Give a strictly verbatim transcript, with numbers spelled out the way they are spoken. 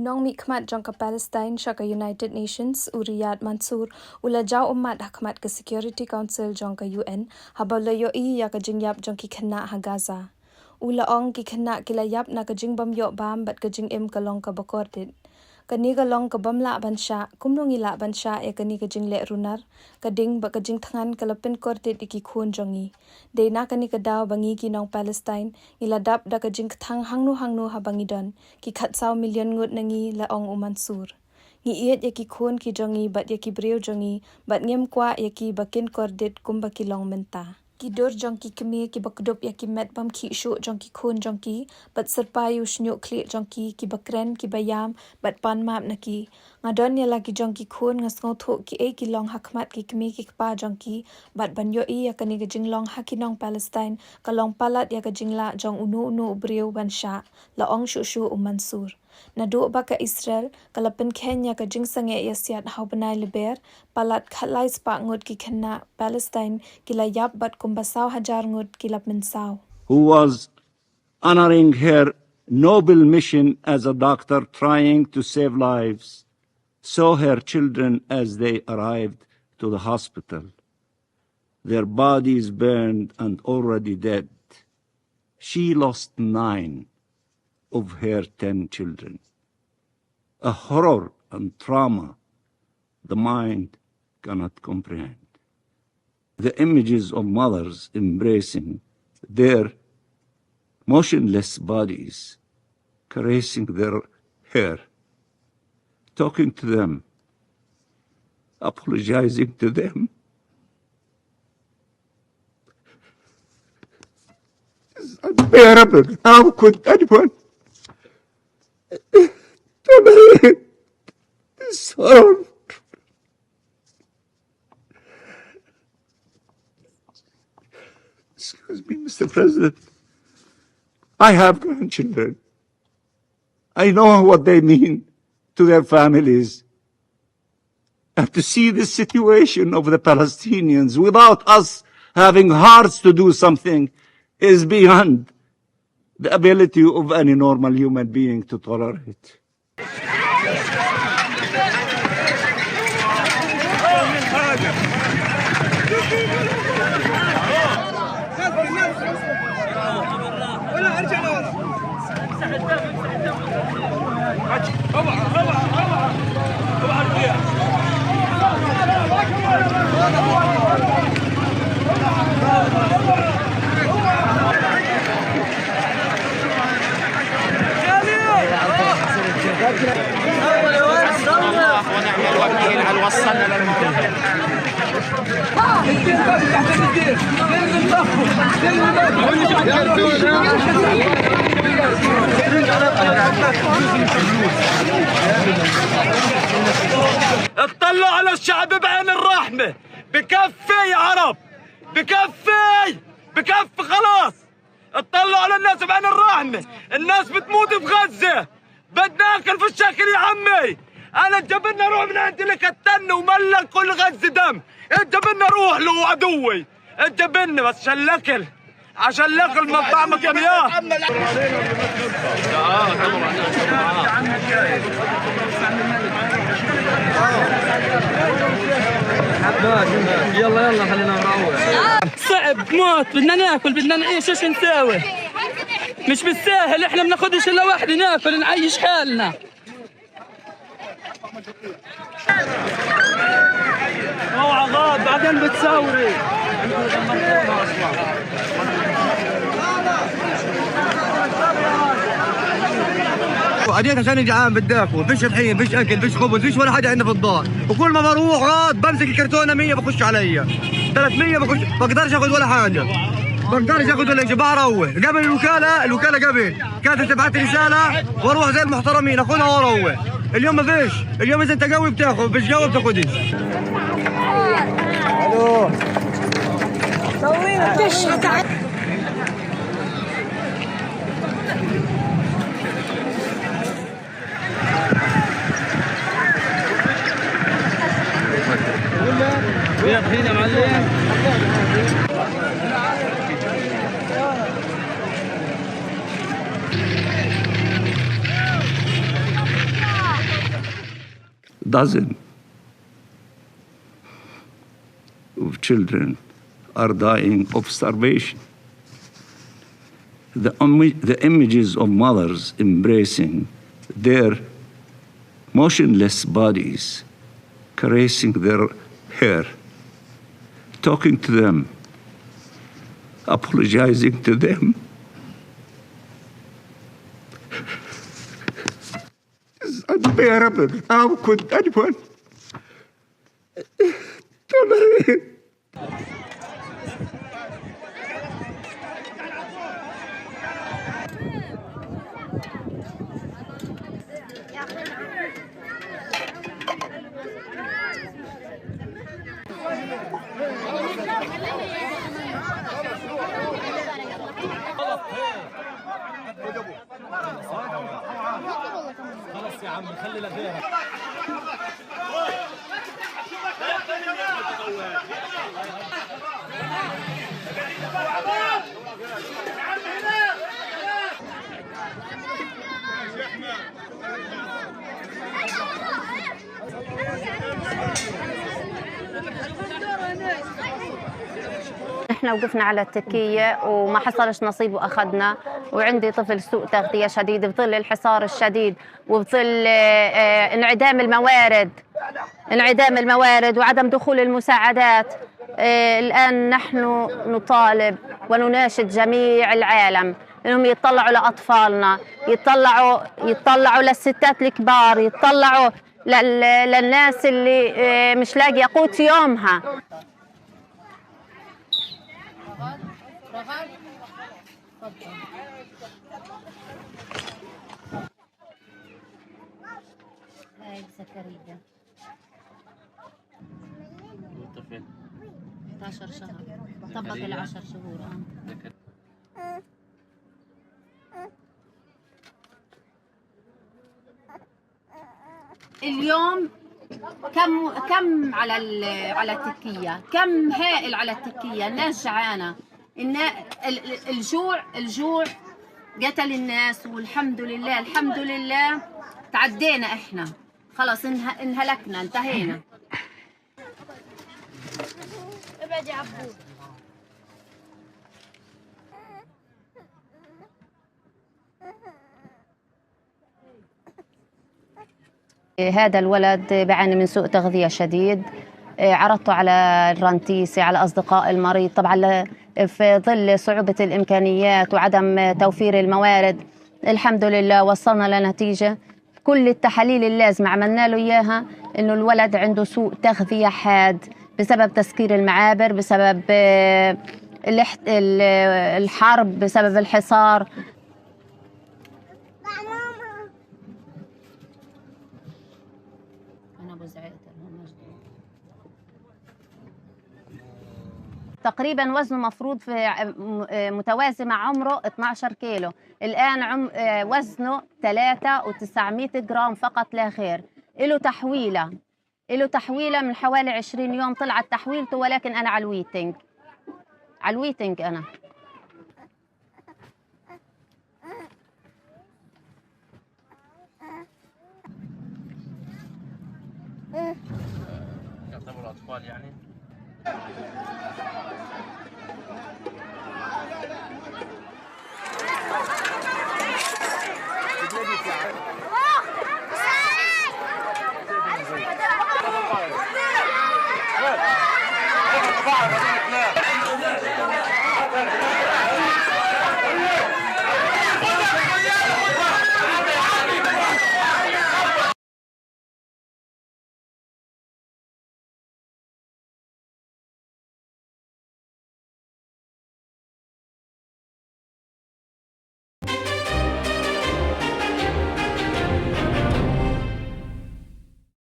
Nongmihkhmat jong ka Palestine sha ka United Nations, u Riyad Mansour, u la jaw ummat ha khmat ka Security Council jong ka U N haba u la ïohi ïa ka jingïap jong ki khynnah ha Gaza. U la ong ki khynnah ki la ïap na ka jingbym ïoh bam bad ka jingim ka long kaba kordit. Kane ka long kabym lah ban shah, kumno ngi lah ban shah ïa kane ka jingleh runar? Ka ding bad ka jingthngan ka la pynkordit ïa ki khun jong ngi. Dei na kane ka daw ba ngi ki nong Palestine ngi la dap da ka jingkthang hangno hangno haba ngi don. Ki khatsaw million ngut na ngi, la ong u Mansour. Ngi ïeit ïa ki khun ki jong ngi bad ïa ki briew jong ngi, bad ngim kwah ïa ki ba kin kordit kumba ki long mynta. Ki dur jong ki kmie kiba kdup ïa ki met bymkhih shuh jong ki khun jong ki, bad syrpai ïa u shñiuh khlieh jong ki, kiba kren, kiba ïam, bad pan map na ki. Nga don ïa la ki jong ki khun, nga sngewthuh kiei ki long ha khmat ki kmie ki kpa jong ki, bad ban ïohi ïa kane ka jinglong ha ki nong Palestine ka long palat ïa ka jinglah jong uno uno u briew ban shah, la ong shuh shuh u Mansour. Naduh ba ka Israel ka la pynkheiñ ïa ka jingsangeh ïasiat ha u bnai Lber, palat khatlai spah ngut ki khynnah Palestine ki la ïap bad kumba saw hajar ngut ki la mynsaw. Who was honoring her noble mission as a doctor trying to save lives, saw her children as they arrived to the hospital, their bodies burned and already dead. She lost nine of her ten children. A horror and trauma the mind cannot comprehend. The images of mothers embracing their motionless bodies, caressing their hair, talking to them, apologizing to them. It's unbearable. How could anyone tolerate this horror? Excuse me, Mister President. I have grandchildren. I know what they mean to their families. And to see the situation of the Palestinians without us having hearts to do something is beyond the ability of any normal human being to tolerate. الله ونعم الوكيل، هل وصلنا للموضوع؟ اطلعوا على الشعب بعين الرحمة. بكفي يا عرب، بكفي، بكفي خلاص. اطلعوا على الناس بعين الرحمة. الناس بتموت في غزة. بدنا ناكل في الشكل يا عمي. انا الجبنة روح من عندي لك التن وملك كل غزة دم. الجبنة روح له عدوي. الجبنة بس عشان الاكل. عشان الاكل ما طعمك يا مياه. يلا، يلا، خلينا نروح. صعب موت، بدنا ناكل، بدنا نعيش، ايش نساوي؟ مش بالساهل، احنا بناخدش الا وحده ناكل نعيش حالنا. اوعى غاد، بعدين بتساوري. وأجيت عشان جعان بالداخل، فيش طحين، فيش أكل، فيش خبز، فيش ولا حاجة عندنا في الدار. وكل ما بروح غاد بمسك الكرتونة مية بخش عليا. ثلاثمية بخش، بقدرش آخذ ولا حاجة. بقدرش آخذ ولا شيء، بروح. قبل الوكالة، الوكالة قبل. كانت تبعت رسالة واروح زي المحترمين، اخذها واروح. اليوم ما فيش، اليوم اذا انت قوي بتاخذ، مش قوي بتاخذش. الو. Dozens of children are dying of starvation. The, the images of mothers embracing their motionless bodies, caressing their hair, talking to them, apologizing to them. Is unbearable. How could anyone tolerate? خلاص يا عم، خلي لغيرك. نحن وقفنا على التكية وما حصلش نصيب وأخذنا، وعندي طفل سوء تغذية شديد بظل الحصار الشديد وبظل، آه، آه، انعدام الموارد، انعدام الموارد وعدم دخول المساعدات. آه، الآن نحن نطالب ونناشد جميع العالم إنهم يطلعوا لأطفالنا، يطلعوا، يطلعوا للستات الكبار، يطلعوا لل-، للناس اللي، آه، مش لاقية قوت يومها. هاي زكريا. طفل. احدعش شهر. طبق زكريا. العشر شهور، آه. زكريا. اليوم كم، كم على ال-، على التكية، كم هائل على التكية، الناس جعانة. النا-، ال-، ال-، الجوع، الجوع قتل الناس، والحمد لله، الحمد لله تعدينا إحنا. خلاص انه-، انهلكنا، انتهينا. ابعد يا عبود. هذا الولد بيعاني من سوء تغذية شديد. عرضته على الرنتيسي، على أصدقاء المريض، طبعًا ل-، في ظل صعوبة الإمكانيات وعدم توفير الموارد. الحمد لله وصلنا لنتيجة، كل التحاليل اللازمة عملنا له إياها، إنه الولد عنده سوء تغذية حاد بسبب تسكير المعابر، بسبب، آه، الاحت-، ال-، الحرب، بسبب الحصار. أنا أبو زعيتر، هو مجدي. تقريبًا وزنه مفروض في ع-، م-، آه، متوازي مع عمره اثنعش كيلو. الآن عم-، آه، وزنه ثلاثة وتسعمية جرام فقط لا غير. إله تحويلة، إله تحويلة من حوالي عشرين يوم طلعت تحويلته، ولكن أنا على الويتنج، على الويتنج أنا. يعتبروا أطفال يعني؟